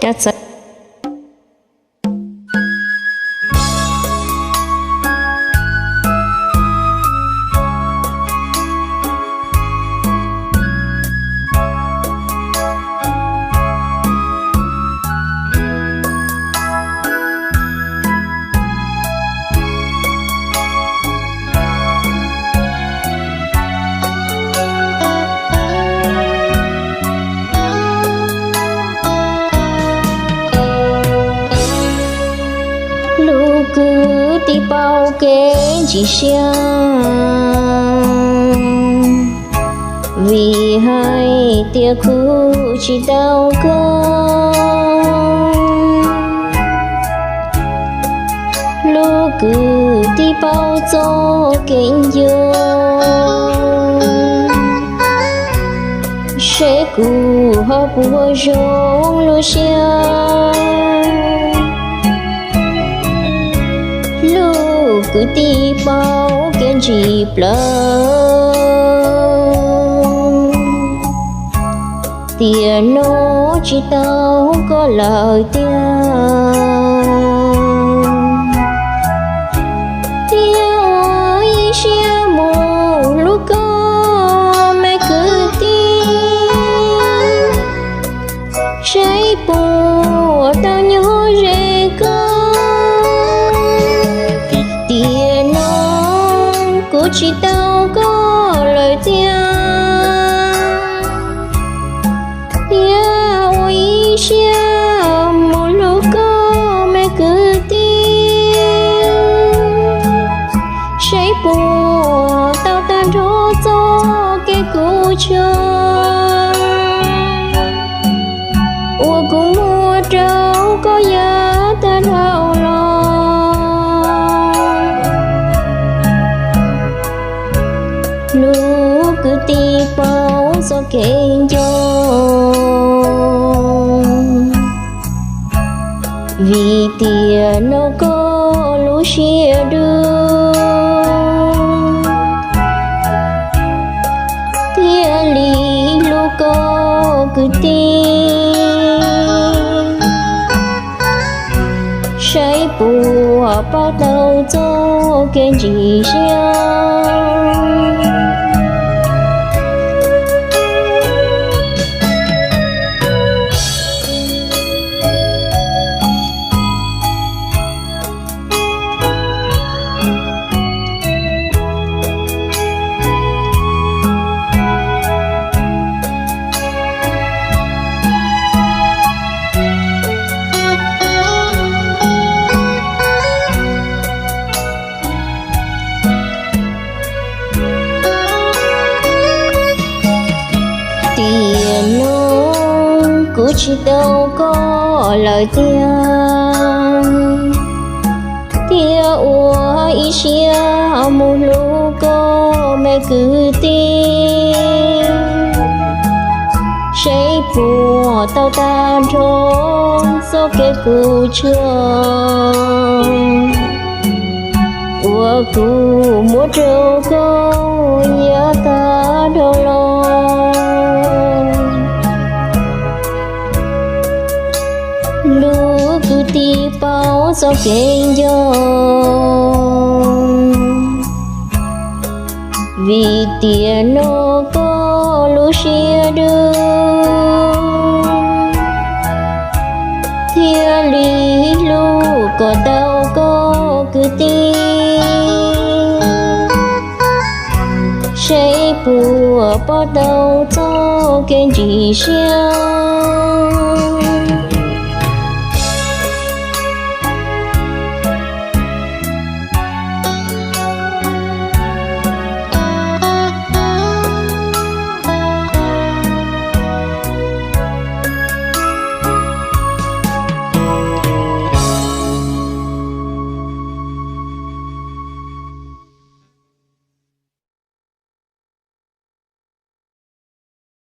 Cov txawv. Lub kwv tij paub kev ntsis siab, vim hais tias kuv tsis tau koj. Lub kwv tij paub txoj kev nco, seb kuv ho puas zoo lub siab. Lub kwv tij paub kev ntsis plawv, tiam no tsis tau koj lawm tiag. Thiab ua ib siab mus hlub koj me kwv tij, saib puas tau nyob ze koj. Tiam no kuv tsis tau koj lawm tiag. Thiab ua ib siab mus hlub koj me kwv tij, saib puas tau tag nrho txoj kev kuv tshua, uas kuv muab rau koj yav tag dhau los. Lub kwv tij paub txoj kev nco, vim tiam no koj lub siab dub, thiaj li hlub koj kwv tij. Saib puas paub tau txoj kev ntsis siab. Tiam no kuv tsis tau koj lawm tiag, thiaj ua ib siab mus hlub koj me kwv tij, saib puas tau tag nrho txoj kev kuv tshua, uas kuv muab rau koj yav tag dhau los. Lub kwv tij paub txoj kev nco, vim tiam no koj lub siab dub, thiaj li hlub kom tau koj kwv tij. Saib puas paub tau txoj kev ntsis siab.